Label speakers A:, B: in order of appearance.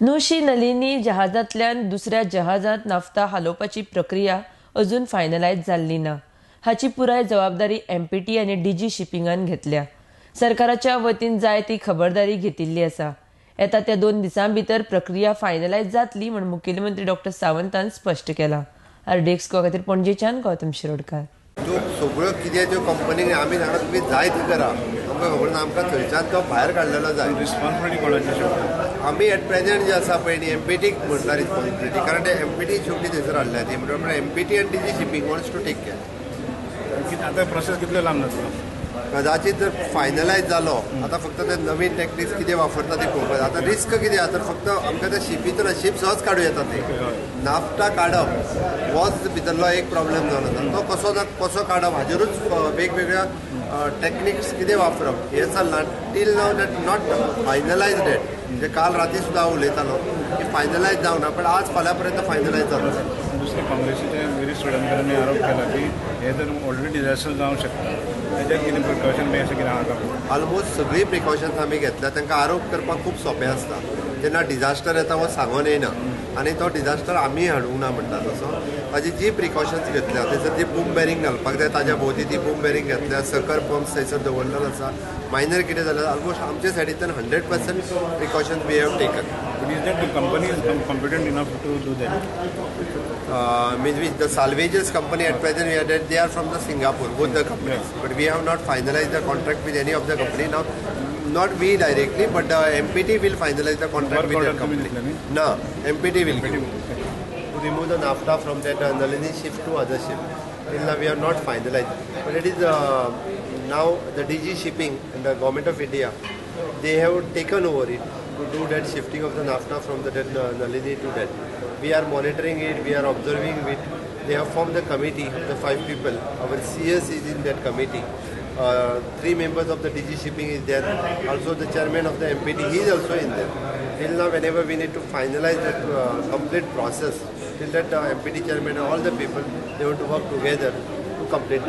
A: नुशी नलिनी जहाजांतल्यान दुसऱ्या जहाजांत नाफ्ता हालोवपाची प्रक्रिया अजून फायनलायज जाल्ली ना. हाची पुराय जबाबदारी एमपीटी आनी डीजी शिपिंगान घेतल्या. सरकाराच्या वतीन जाय ती खबरदारी घेतिल्ली आसा. येता त्या 2 दिसां भितर प्रक्रिया फायनलायज जातली म्हूण मुखेलमंत्री डॉक्टर सावंतान स्पश्ट केलां. आरडीएक्स गोवा खातीर पणजेच्यान गौतम शिरोडकार.
B: त्यो सगळ्यो कितें त्यो कंपनीक आमी जाणा तुमी जाय ती करा, आमकां खबर ना, आमकां थंयच्यान तो भायर काडलेलो जाय.
C: रिस्पॉन्सिबिलिटी कोणाची शेवटी?
B: आमी एट प्रेझेंट जे आसा पळय न्ही एमपीटीक म्हणटा रिस्पॉन्सिबिलिटी, कारण ते एमपीटी शेवटी थंयसर हाडल्या ती, म्हणटा MPT आनी DG shipping wants to take care.
C: आतां प्रोसेस कितलो लांब जातलो?
B: कदाचित जर फायनलायज जालो आतां फक्त ते नवीन टॅक्निक्स कितें वापरता ते पळोवपाक. आतां रिस्क कितें आसा तर फक्त आमकां ते शिपीचो ना, शीप सहज काडूं येता, ते नाफ्ता काडप होच भितरलो एक प्रॉब्लेम जावन आसा. तो कसो ना कसो काडप हाजेरूच वेगवेगळ्या टॅक्निक्स कितें वापरप हें चल्लां. Till now that not finalise that. म्हणजे काल राती सुद्दां हांव उलयतालो की फायनलायज जावना, पण आज फाल्यां पर्यंत फायनलायज जातलो.
C: दुसरे काँग्रेसीचे गिरीश चोडणकरांनी आरोप केला की हे तर ऑलरेडी डिझास्टर जावंक शकता, त्याच्यात कितें प्रिकॉशन बी अशें कितें आहा का?
B: ऑलमोस्ट सगळीं प्रिकॉशन्स आमी घेतल्या. तांकां आरोप करपाक खूब सोंपें आसता. जेन्ना डिझास्टर येता हो सांगून येयना आनी तो डिझास्टर आमी हाडूंक ना म्हणटा तसो. ताजी जी प्रिकॉशन्स घेतल्या थंयसर जी बूम बॅरींग घालपाक जाय ताज्या भोंवती ती बूम बॅरींग घेतल्या, सकर पंप्स थंयसर दवरलेलो आसा. मायनर कितें जाल्यार ऑलमोस्ट आमच्या सायडींतल्यान 100% precautions we have taken.
C: But is that the company is competent enough to do that?
B: Means the salvages company at present we are that they are from the Singapore, both the companies.
C: Yeah.
B: But we have not finalized the contract with any of the company now. Not we directly, but the MPT will finalize the contract
C: Work
B: with that
C: order
B: company.
C: तुम्ही
B: No, MPT will
C: MPT
B: give. To remove the NAFTA from that Nalini ship to other ship. Till now we have not finalized. But it is now the DG shipping and the government of India, they have taken over it to do that shifting of the NAFTA from the that, Nalini to that. We are monitoring it, we are observing it. They have formed the committee, the 5 people. Our CS is in that committee. 3 members of the DG shipping is there. Also the chairman of the MPT, he is also in there. Till now, whenever we need to finalize that complete process, till that MPT chairman and all the people, they want to work together to complete that.